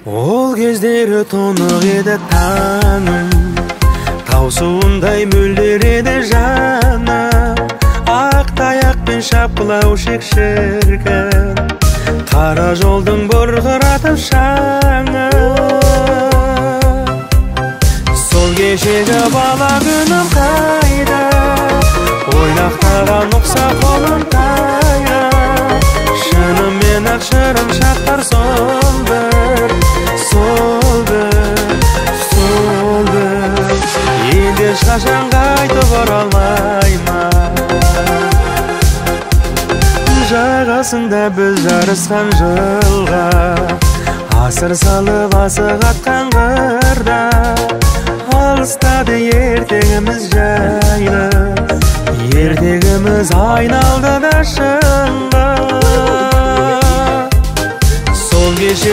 Ол кездері тұнық еді таңым, тау суындай мөлдір еді жаным. Ақ таяқпен шапқылау шіркін, қара жолдың бұрқыратып шаңы. Сол кешегі бала күнім қайда, ойнақтаған ұқса қолым тайға. Шынымен ақ шырын шақтар сол бір, сол бір, сол бір. Енді ешқашан қайтып оралмай ма? Жағасында біз жарысқан жылға, асыр салып асық атқан қырда. Алыстады ертеңіміз жайлы, ертегіміз айналды да шынға. Сол кеше